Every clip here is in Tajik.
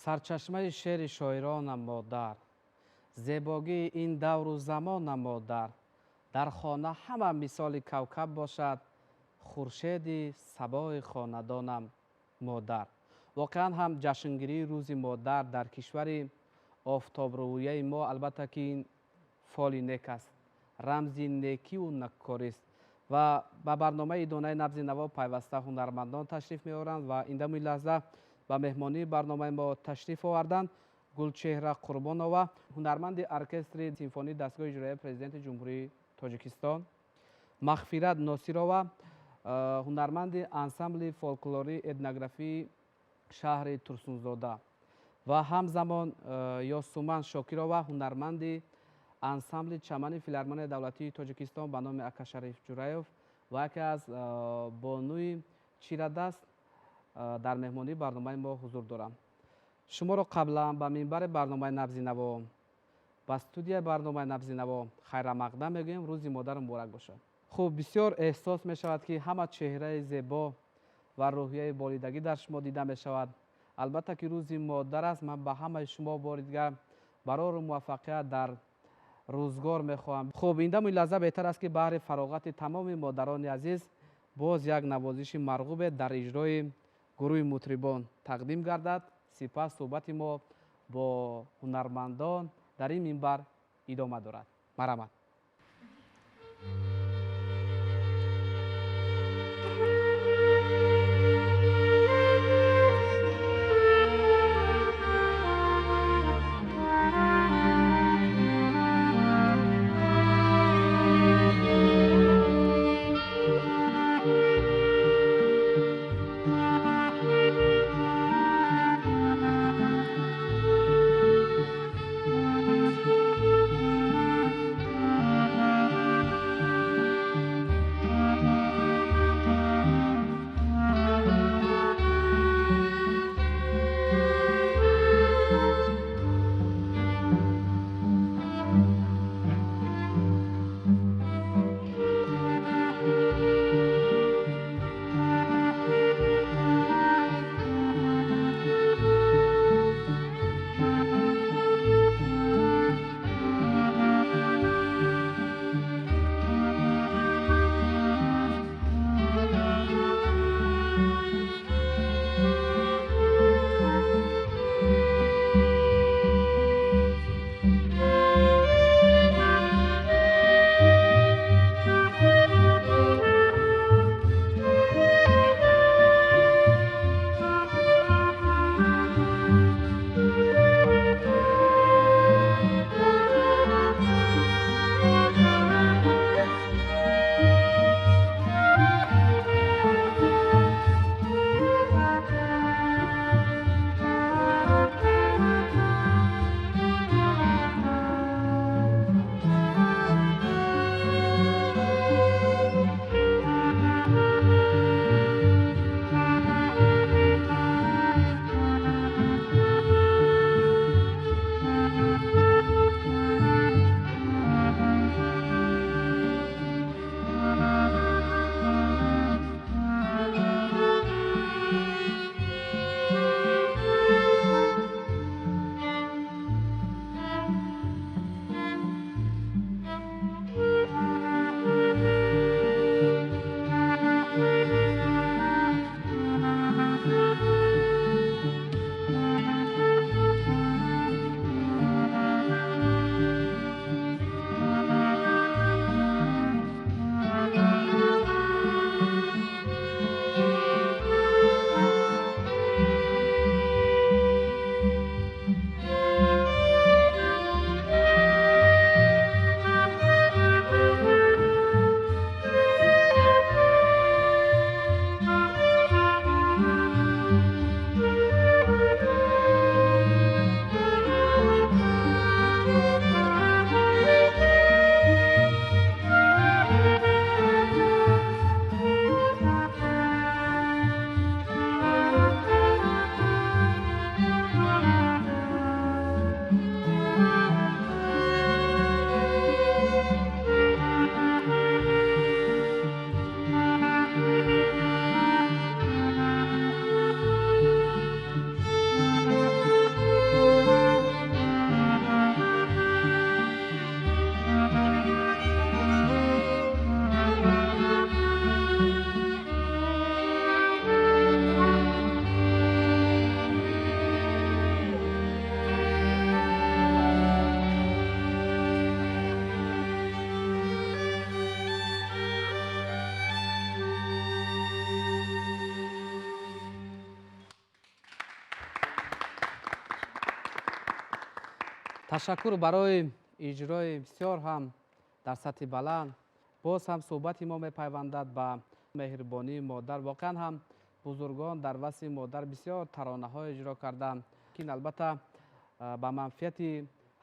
Сарчашмаи шеъри шоиронам модар, зебогии ин давру замонам модар, дар хона ҳама мисоли кавкаб бошад, хуршеди сабои хонадонам модар. Воқеан ҳам ҷашнгирии рӯзи модар дар кишвари офтобрӯяи мо албатта ки ин фоли нек аст, рамзи некиву наккорист ва ба барномаи идонаи набзи наво пайваста ҳунармандон ташриф меоранд ва ин дамои лаҳза ба меҳмонии барномаи мо ташриф оварданд Гулчеҳра Қурбонова, ҳунарманди оркестри симфонии дастгоҳи иҷроияи Президенти Ҷумҳурии Тоҷикистон, Мағфират Носирова, ҳунарманди ансамбли фолклории этнографии шаҳри Турсунзода ва ҳамзамон Ёсуман Шокирова, ҳунарманди ансамбли чамани филармонияи давлатии Тоҷикистон ба номи Акашариф Ҷураев ва яке аз бонуи чирадаст дар меҳмонии барномаи мо ҳузур доранд. Шуморо қаблан ба минбари барномаи набзи наво, ба студияи барномаи набзи наво хайрамақдам мегӯем. Рӯзи модар муборак бошад. Хуб, бисёр эҳсос мешавад, ки ҳама чеҳраи зебо ва рӯҳияи болидагӣ дар шумо дида мешавад. Албатта ки рӯзи модар аст. Ман ба ҳамаи шумо бори дигар барору муваффақият дар рӯзгор мехоҳам. Хуб, ин дамои лаҳза беҳтар аст, ки баҳри фароғати тамоми модарони азиз боз як навозиши марғубе дар иҷрои гурӯҳи мутрибон тақдим гардад. Сипас суҳбати мо бо ҳунармандон дар ин минбар идома дорад. Марҳамат. Ташаккур барои иҷрои бисёр ҳам дар сатҳи баланд. Боз ҳам суҳбати мо мепайвандад ба меҳрубонии модар. Воқеан ҳам бузургон дар васфи модар бисёр таронаҳо иҷро карданд, ки ин албатта ба манфиати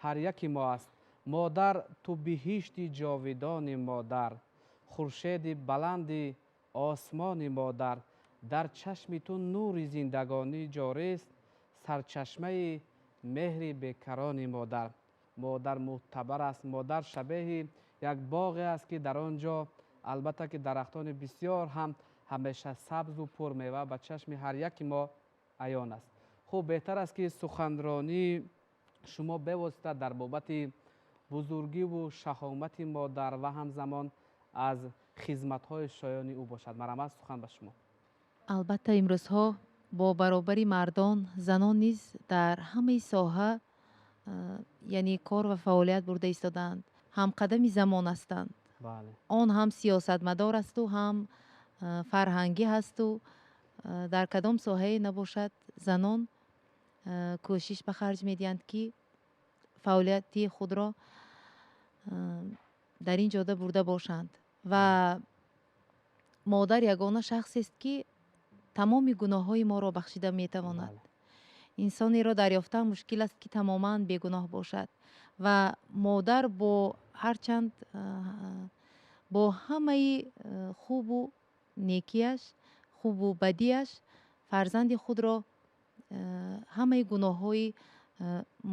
ҳар яки мо аст. Модар, ту биҳишти ҷовидони модар, хуршеди баланди осмони модар, дар чашми ту нури зиндагонӣ ҷорист, сарчашмаи меҳри бекарони модар. Модар мӯътабар аст. Модар шабеҳи як боғе аст, ки дар он ҷо албатта ки дарахтони бисёр ҳам ҳамеша сабзу пурмева ба чашми ҳар яки мо аён аст. Хуб, беҳтар аст, ки суханронии шумо бевосита дар бобати бузургиву шаҳомати модар ва ҳамзамон аз хизматҳои шоёни ӯ бошад. Марҳамат, сухан ба шумо. Албатта, имрӯзҳо бо баробари мардон занон низ дар ҳамаи соҳа, яъне кор ва фаъолият бурда истодаанд, ҳамқадами замон ҳастанд. Он ҳам сиёсатмадор асту, ҳам фарҳангӣ ҳасту, дар кадом соҳае набошад, занон кӯшиш ба харҷ медиҳанд, ки фаъолияти худро дар ин ҷода бурда бошанд. Ва модар ягона шахсест, ки тамоми гуноҳҳои моро бахшида метавонад. Инсонеро дарёфтан мушкил аст, ки тамоман бегуноҳ бошад. Ва модар бо ҳарчанд, бо ҳамаи хубу некиаш, хубу бадиаш, фарзанди худро, ҳамаи гуноҳҳои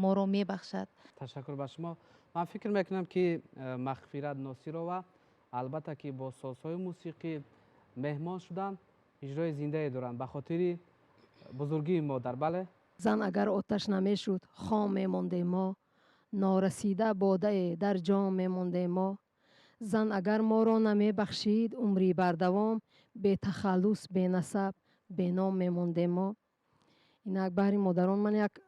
моро мебахшад. Ташаккур ба шумо. Ман фикр мекунам, ки Мағфират Носирова албатта ки бо созҳои мусиқӣ меҳмон шуданд, иҷрои зиндае доранд ба хотири бузургии модар. Бале? Зан агар оташ намешуд, хом мемондем мо, норасида бодае дар ҷом мемондем мо. Зан агар моро намебахшид умри бардавом, бетахаллус, бенасаб, беном мемондем мо. Инак баҳри модарон ман як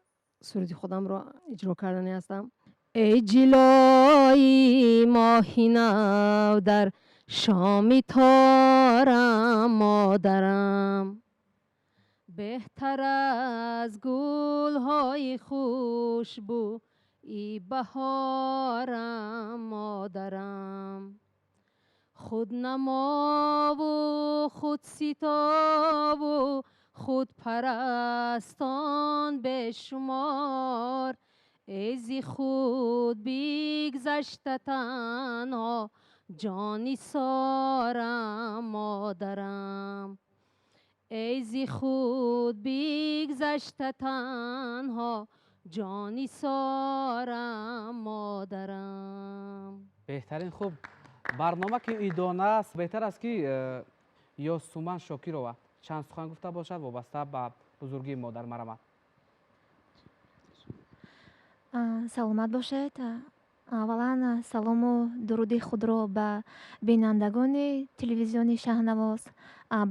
суруди худамро иҷро кардани ҳастам. Эй ҷилои моҳи нав дар шоми торам модарам, беҳтар аз гулҳои хушбӯи баҳорам модарам. Худнамову худситову худпарастон бешумор, эзи худ бигзашта танҳо ҷони сорам модарам, эзи худ бигзашта танҳо ҷони сорам модарам. Беҳтарин. Хуб, барнома ки идона аст, беҳтар аст, ки Ёсуман Шокирова чанд сухан гуфта бошад вобаста ба бузургии модар. Марҳамат. Саломат бошед. Аввалан салому дуруди худро ба бинандагони телевизиони Шаҳнавоз,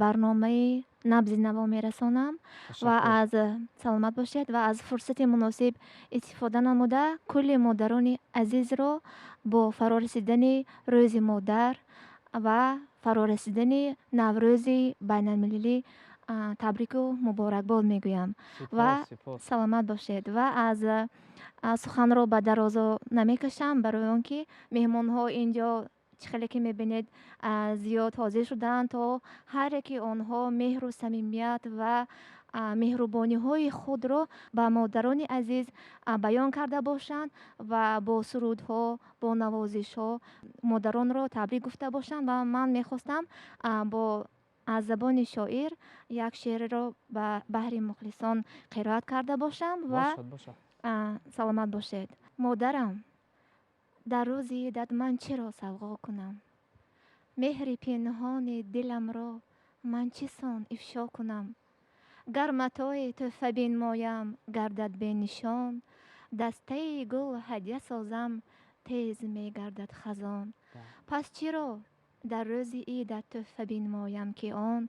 барномаи Набзи наво мерасонам ва аз саломат бошед ва аз фурсати муносиб истифода намуда кулли модарони азизро бо фарорасидани Рӯзи модар ва фарорасидани Наврӯзи байналмилалӣ табрику муборакбод мегӯям. Ва саломат бошед. Ва аз суханро ба дарозо намекашам, барои он ки меҳмонҳо ин ҷо чӣ хеле ки мебинед, зиёд ҳозир шудаанд, то ҳар яки онҳо меҳру самимият ва меҳрубониҳои худро ба модарони азиз баён карда бошанд ва бо сурудҳо, бо навозишҳо модаронро табрик гуфта бошанд. Ва ман мехостам бо аз забони шоир як шеърро ба баҳри мухлисон қироат карда бошам. Ва саломат бошед. Модарам, дар рӯзи идат ман чиро савғо кунам? Меҳри пинҳони диламро ман чӣ сон ифшо кунам? Гар матои тӯҳфа бинмоям, гардад бенишон, дастаи гул ҳадя созам, тез мегардад хазон. Пас чиро дар рӯзи идат тӯҳфа бинмоям, ки он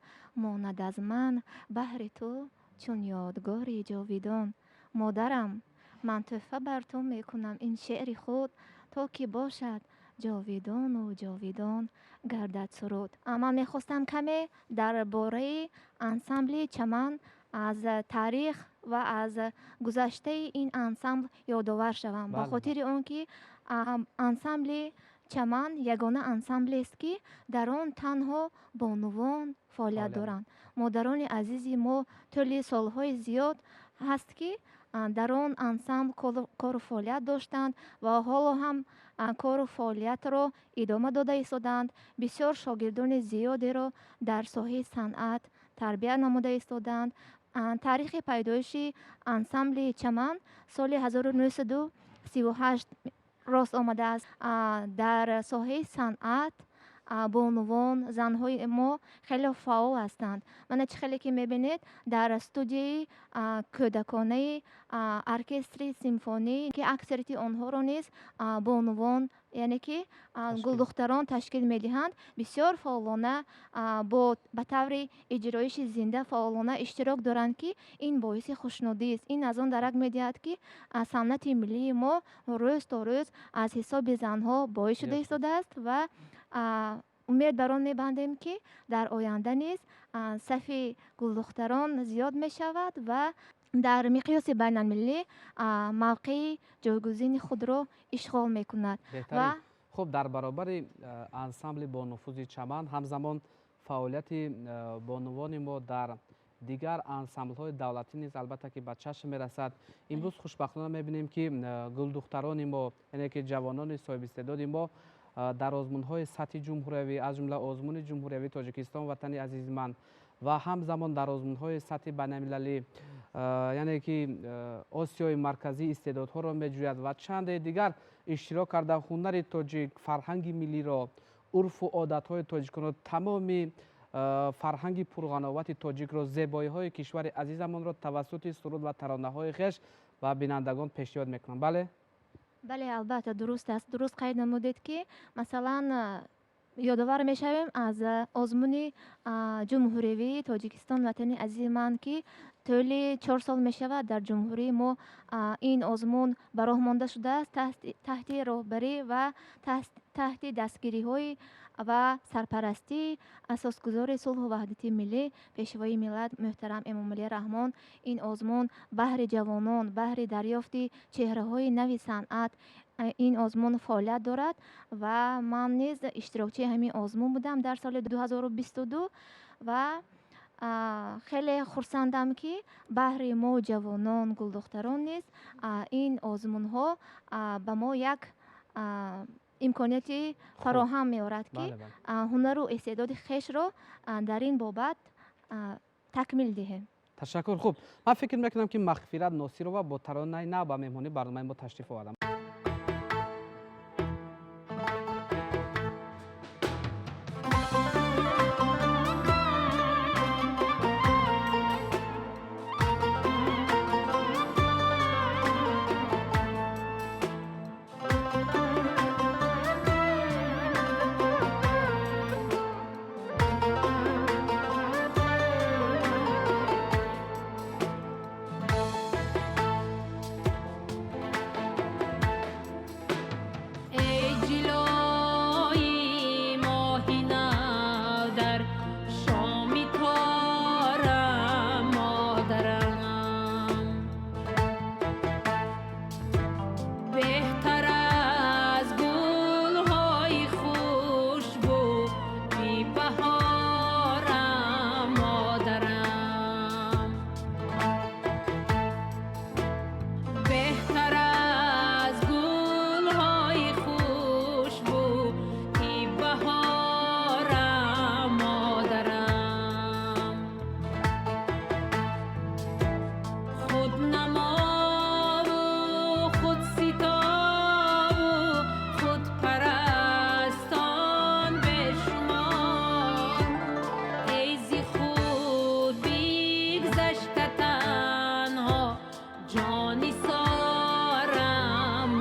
монад аз ман баҳри ту чун ёдгори ҷовидон? Модарам, ман тӯҳфа бар ту мекунам ин шеъри худ, то ки бошад ҷовидону ҷовидон гардад суруд. Ман мехостам каме дар бораи ансамбли Чаман аз таърих ва аз гузаштаи ин ансамбл ёдовар шавам, ба хотири он ки ансамбли Чаман ягона ансамблест, ки дар он танҳо бонувон фаъолият доранд. Модарони азизи мо тӯли солҳои зиёд ҳаст, ки дар он ансамбл кору фаъолият доштанд ва ҳоло ҳам кору фаъолиятро идома дода истодаанд. Бисёр шогирдони зиёдеро дар соҳаи санъат тарбия намуда истодаанд. Таърихи пайдоиши ансамбли Чаман соли 1938 рост омадааст. Дар соҳаи санъат бонувон, занҳои мо хеле фаъол ҳастанд. Мана, чӣ хеле ки мебинед, дар студияи кӯдаконаи оркестри симфонӣ, ки аксарияти онҳоро низ бонувон, яъне ки гулдухтарон ташкил медиҳанд, бисёр фаъолона бо ба таври иҷроиши зинда фаъолона иштирок доранд, ки ин боиси хушнудист. Ин аз он дарак медиҳад, ки санъати миллии мо рӯз то рӯз аз ҳисоби занҳо боиз шуда истодааст ва умед бар он мебандем, ки дар оянда низ сафи гулдухтарон зиёд мешавад ва дар миқёси байналмилалӣ мавқеи ҷойгузини худро ишғол мекунад. Ва хуб, дар баробари ансамбли бонуфузи Чаман, ҳамзамон фаъолияти бонувони мо дар дигар ансамблҳои давлатӣ низ, албатта, ки ба чашм мерасад. Имрӯз хушбахтона мебинем, ки гулдухтарони мо, яъне ки ҷавонони соҳибистеъдоди мо, дар озмунҳои сатҳи ҷумҳуриявӣ, аз ҷумла озмуни ҷумҳуриявии Тоҷикистон Ватани азизи ман, ва ҳамзамон дар озмунҳои сатҳи байналмилалӣ, яъне ки Осиёи Марказӣ истеъдодҳоро меҷӯяд ва чанде дигар, иштирок карда, ҳунари тоҷик, фарҳанги миллиро, урфу одатҳои тоҷиконро, тамоми фарҳанги пурғановати тоҷикро, зебоиҳои кишвари азизамонро тавассути суруд ва таронаҳои хеш ба бинандагон пешниҳод мекунанд. Бале? Бале, албатта, дуруст аст. Дуруст қайд намудед, ки масалан ёдовар мешавем аз озмуни ҷумҳуриявии Тоҷикистон Ватани азизи ман, ки тӯли 4 сол мешавад дар ҷумҳурии мо ин озмун ба роҳ монда шудааст таҳти роҳбарӣ ва таҳти дастгириҳои ва сарпарастии асосгузори сулҳу ваҳдати миллӣ, Пешвои миллат муҳтарам Эмомалӣ Раҳмон. Ин озмун баҳри ҷавонон, баҳри дарёфти чеҳраҳои нави санъат ин озмун фаъолият дорад ва ман низ иштирокчии ҳамин озмун будам дар соли 2022 ва хеле хурсандам, ки баҳри мо ҷавонон, гулдухтарон низ ин озмунҳо ба мо як имконияти фароҳам меорад, ки ҳунару истеъдоди хешро дар ин бобат такмил диҳем. Ташаккур. Хуб, ман фикр мекунам, ки Мағфират Носирова бо таронаи нав ба меҳмонии барномаи мо ташриф овардам. Эй ҷилои моҳи нав дар шоми торам, модарам, беҳтар аз гулҳои хушбӯи баҳорам, модарам, беҳтар аз гулҳои хушбӯи баҳорам, модарам, худнамову худситову худпарастон бешумор, эй зи худ бигзашта танҳо ҷонисорам,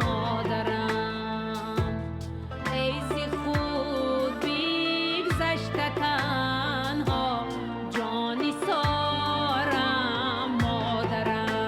модарам, эй зи худ бигзашта танҳо ҷонисорам, модарам.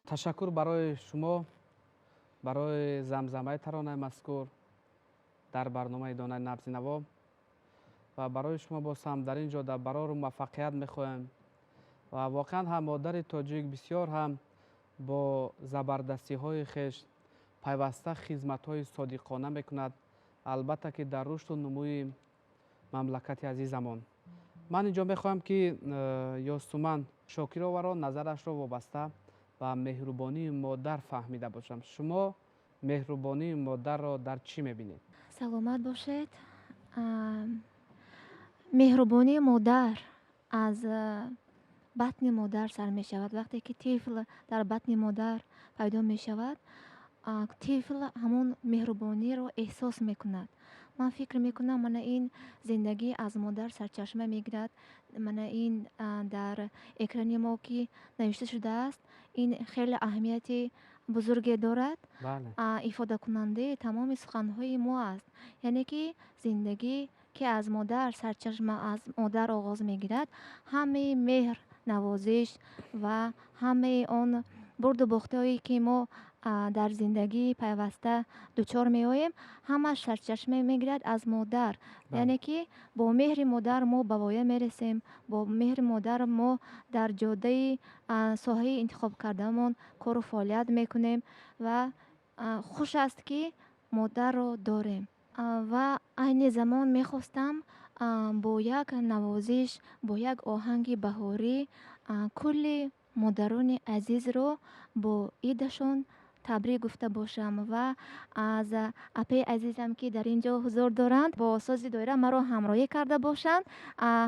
Ташаккур барои шумо, барои замзамаи таронаи мазкур дар барномаи Донаи набзи наво ва барои шумо боз ҳам дар ин ҷода барору муваффақият мехоҳем. Ва воқеан ҳам модари тоҷик бисёр ҳам бо забардастиҳои хеш пайваста хизматҳои содиқона мекунад, албатта ки дар рушду нумӯи мамлакати азизамон. Ман инҷо мехоҳам, ки Ёсуман Шокироваро назарашро вобаста ба меҳрубонии модар фаҳмида бошам. Шумо меҳрубонии модарро дар чӣ мебинед? Саломат бошед. Меҳрубонии модар аз батни модар сар мешавад. Вақте ки тифл дар батни модар пайдо мешавад, тифл ҳамон меҳрубониро эҳсос мекунад. Ман фикр мекунам, мана ин зиндагӣ аз модар сарчашма мегирад. Мана ин дар экрани мо ки навишта шудааст, ин хеле аҳамияти бузурге дорад, ифодакунандаи тамоми суханҳои мо аст. Яъне ки зиндагӣ ки аз модар сарчашма, аз модар оғоз мегирад, ҳамаи меҳр, навозиш ва ҳамаи он бурду бохтҳое ки мо дар зиндагӣ пайваста дучор меоем, ҳамаш сарчашма мегирад аз модар. Яъне ки бо меҳри модар мо ба воя мерасем, бо меҳри модар мо дар ҷодаи соҳаи интихобкардамон кору фаъолият мекунем ва хуш аст, ки модарро дорем. Ва айни замон мехостам бо як навозиш, бо як оҳанги баҳорӣ кулли модарони азизро бо идашон табрик гуфта бошам ва аз апаи азизам, ки дар ин ҷо ҳузур доранд, бо сози доира маро ҳамроҳӣ карда бошанд.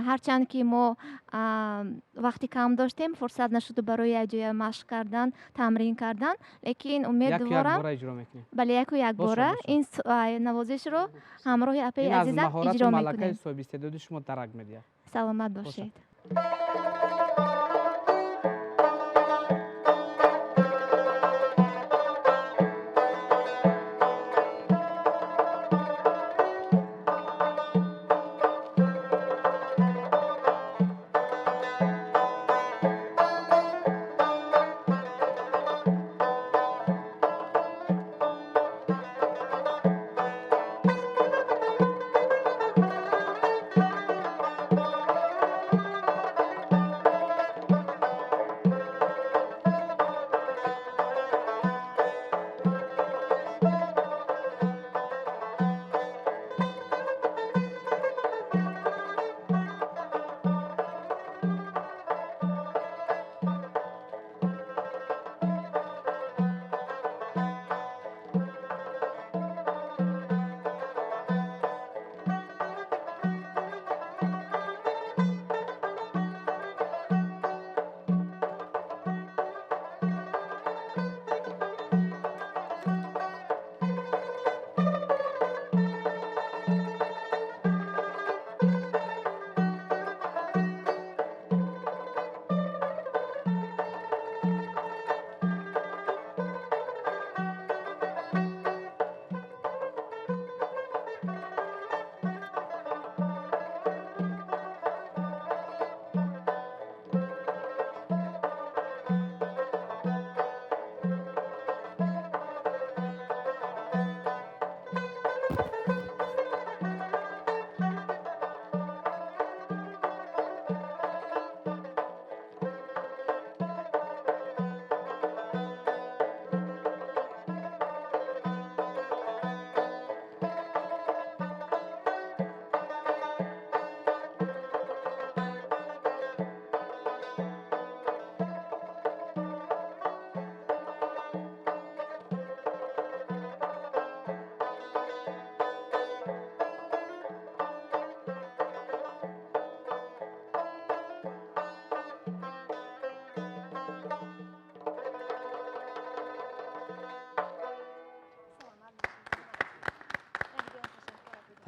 Ҳарчанд ки мо вақти кам доштем, фурсат нашуду барои якҷоя машқ кардан, тамрин кардан, лекин умедворам, бале, яку якбора ин навозишро ҳамроҳи апаи азизам иҷро мекунем. Соҳибистеъдоди шумо дарак медиҳад. Саломат бошед.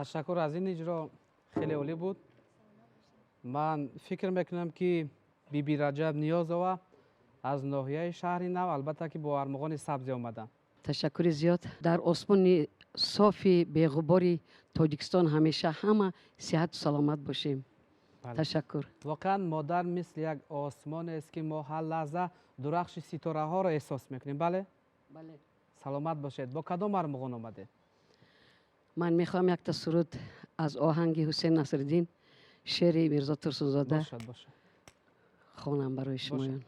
Ташаккур аз ин иҷро, хеле олӣ буд. Ман фикр мекунам, ки Биби Раҷаб Ниёзова аз ноҳияи Шаҳри Нав, албатта ки бо армуғони сабзе омаданд. Ташаккури зиёд. Дар осмони софи беғубори Тоҷикистон ҳамеша ҳама сиҳату саломат бошем. Ташаккур. Воқеан, модар мисли як осмонест, ки мо ҳар лаҳза дурахши ситораҳоро эҳсос мекунем, бале. Бале. Саломат бошед. Бо кадом армуғон омадед? Ман мехоҳам якта суруд аз оҳанги Ҳусен Насриддин, шеъри Мирзо Турсунзода Бошад, бошад. хонам барои шумоён.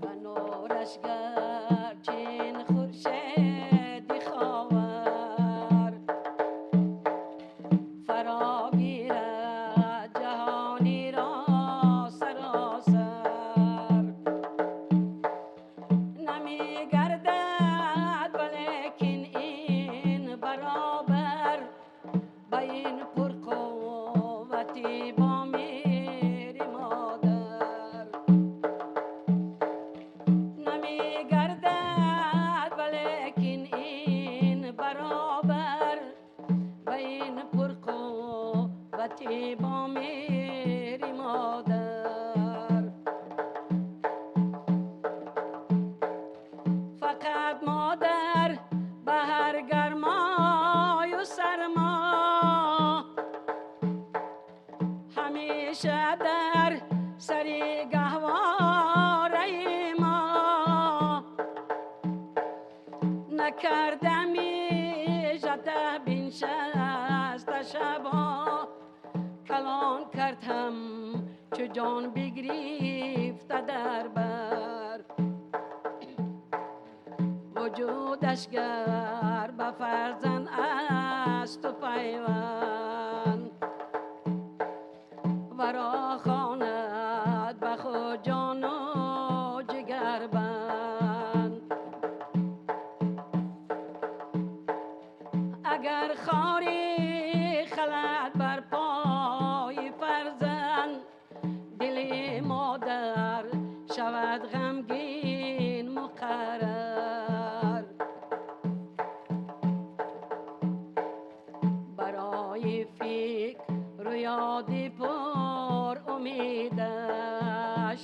Ба нураш гарчин хуршеди ховар фаро гирад ҷаҳониро саросар, намегардад валекин ин баробар ба ин пурқуввати бо мери модар, намегардад валекин ин баробар ба ин пурқуввати бо мери модар. Фақат модар ба ҳар гармою сармо ҳамеша дар сари гаҳвораи мо накардами жата биншаста шабо калон кардам, чу ҷон бигирифта дар бар вуҷудаш, гар ба фарзанд асту пайванд варо хонад ба худ ҷону ҷигарбанд. Агар хори халат бар пои фарзанд, дили модар шавад ғамгин муқаррар. Барои фикру ёди пур умедаш,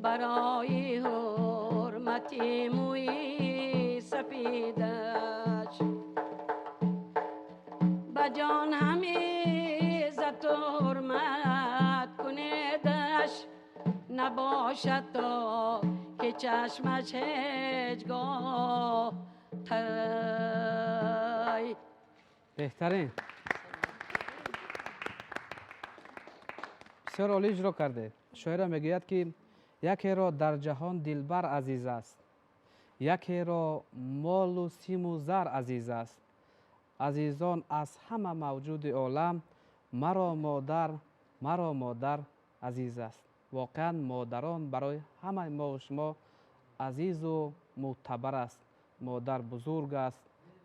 барои ҳурмати мӯи сафедаш, ба ҷон ҳам иззату ҳурмат кунедаш, набошад то ки чашмаш ҳеҷгоҳ тай. Беҳтарин, бисёр олӣ иҷро кардед. Шоира мегӯяд, ки якеро дар ҷаҳон дилбар азиз аст, якеро молу симу зар азиз аст, азизон аз ҳама мавҷуди олам маро модар, маро модар азиз аст. Воқеан, модарон барои ҳамаи мову шумо азизу мӯътабар аст. Модар бузург аст,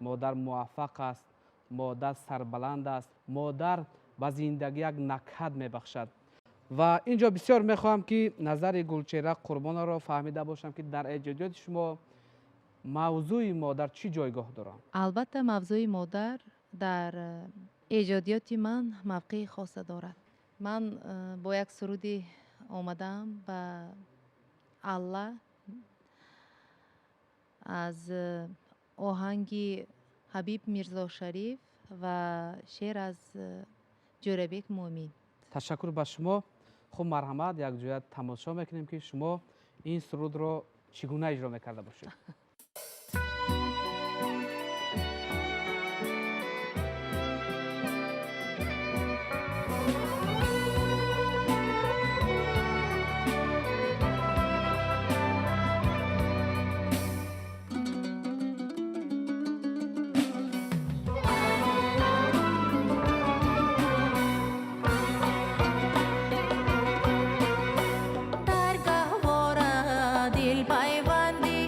модар муваффақ аст, модар сарбаланд аст, модар ба зиндагӣ як накҳат мебахшад. Ва ин ҷо бисёр мехоҳам, ки назари Гулчеҳра Қурбонаро фаҳмида бошам, ки дар эҷодиёти шумо мавзӯи модар чӣ ҷойгоҳ дорад? Албатта, мавзӯи модар дар эҷодиёти ман мавқеи хоса дорад. Ман бо як суруди омадаам ба Алла аз оҳанги Ҳабиб Мирзошариф ва шеър аз Ҷӯрабек Муъмин. Ташаккур ба шумо. Хуб, марҳамат, якҷоя тамошо мекунем, ки шумо ин сурудро чӣ гуна иҷро мекарда бошед. Дар гаҳвора дил пайванди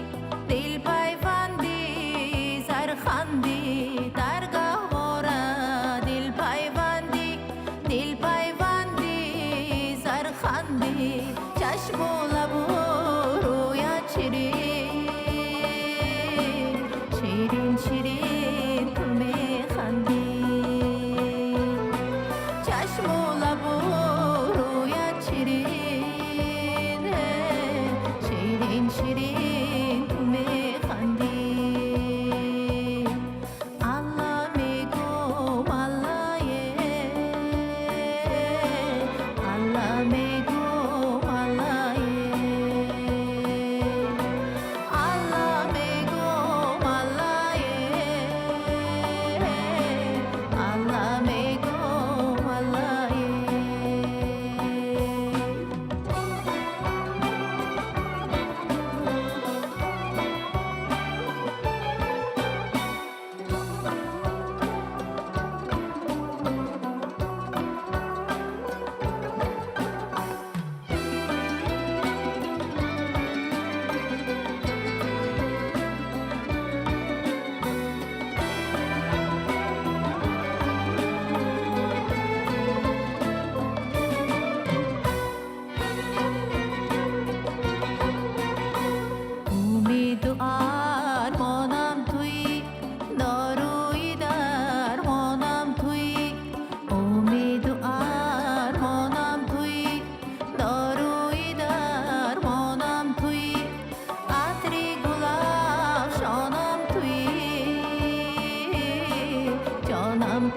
дил.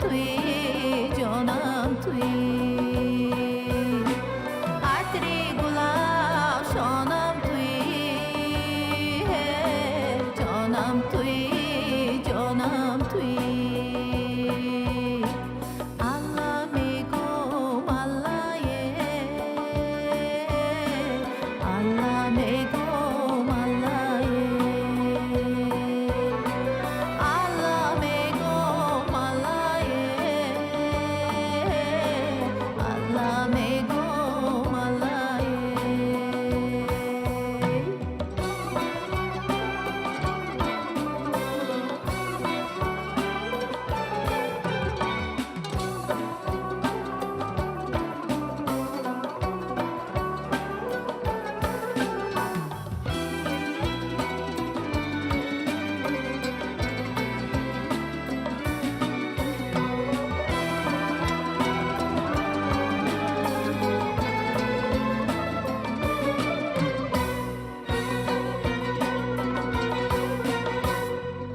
туӣ, ҷонам туӣ. Атри гулафшонам туӣ, ҷонам туӣ, ҷонам туӣ. Алла мегӯм, Аллае, Алла мегӯм, Аллае, Алла мегӯм, Аллае, Алла мегӯм, Аллае.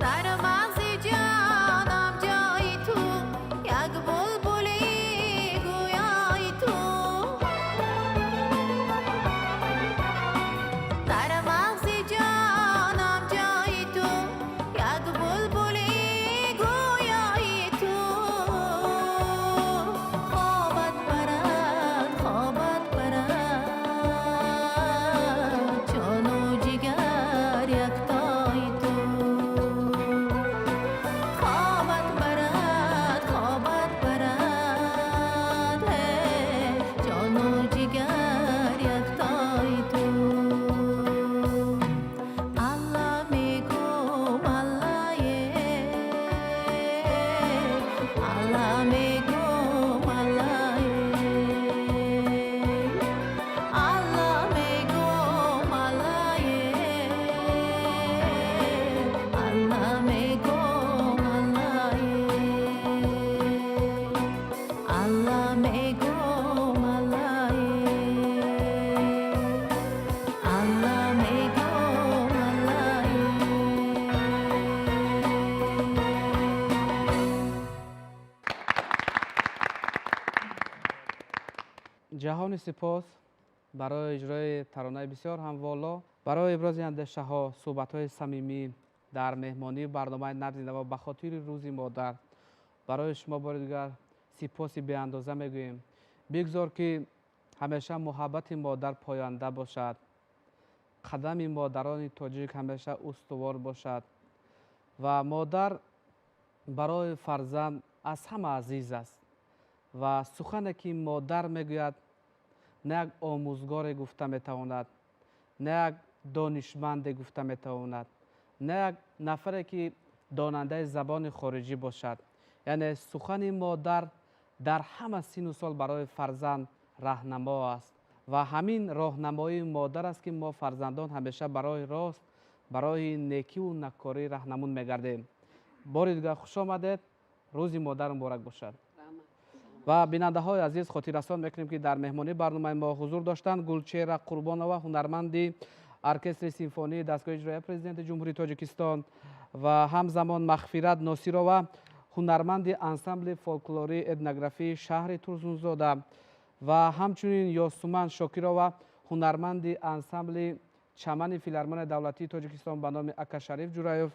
Дар мағзи ҷонам ҷои ту, як булбули гӯёи ту. Дар мағзи ҷонам ҷои ту, як булбули гӯёи ту. Хобат барад, хобат барад, ҷону ҷигар яктои ту. Хобат барад, хобат барад, ҷону ҷигар яктои ту. Алла мегӯм, Аллае, Алла мегӯм, Аллае, Алла мегӯм, Аллае, Алла мегӯм, Аллае, Алла мегӯм, Аллае, Алла мегӯм, Аллае. Ҷаҳони сипос барои иҷрои таронаи бисёр ҳам воло, барои ибрози андешаҳо, суҳбатҳои самимӣ дар меҳмонии барномаи Набзи Наво ба хотири Рӯзи Модар. Барои шумо бори дигар сипоси беандоза мегӯем. Бигзор ки ҳамеша муҳаббати модар поянда бошад, қадами модарони тоҷик ҳамеша устувор бошад ва модар барои фарзанд аз ҳама азиз аст ва сухане ки модар мегӯяд на як омӯзгоре гуфта метавонад, на як донишманде гуфта метавонад, на як нафаре ки донандаи забони хориҷӣ бошад. Яъне сухани модар дар ҳама сину сол барои фарзанд раҳнамо аст ва ҳамин роҳнамоии модар аст ки мо фарзандон ҳамеша барои рост, барои некиву накорӣ раҳнамун мегардем. Бори дигар хуш омадед, Рӯзи Модар муборак бошад. Ва бинандаҳои азиз, хотиррасон мекунем ки дар меҳмонии барномаи мо ҳузур доштанд Гулчеҳра Қурбонова, ҳунарманди оркестри симфонии дастгоҳи иҷроияи Президенти Ҷумҳурии Тоҷикистон ва ҳамзамон Мағфират Носирова, ҳунарманди ансамбли фолклории этнографии шаҳри Турсунзода ва ҳамчунин Ёсуман Шокирова, ҳунарманди ансамбли Чамани филармонияи давлатии Тоҷикистон ба номи Акашариф Ҷураев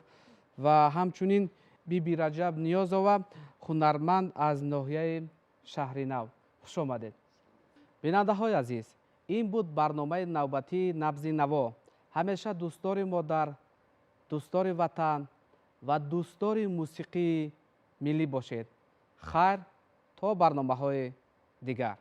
ва ҳамчунин Биби Раҷаб Ниёзова, ҳунарманд аз ноҳияи Шаҳринав. Хуш омадед. Бинандаҳои азиз, ин буд барномаи навбатии Набзи Наво. Ҳамеша дӯстдори модар, дӯстдори ватан ва дӯстдори мусиқии миллӣ бошед. Хайр, то барномаҳои дигар.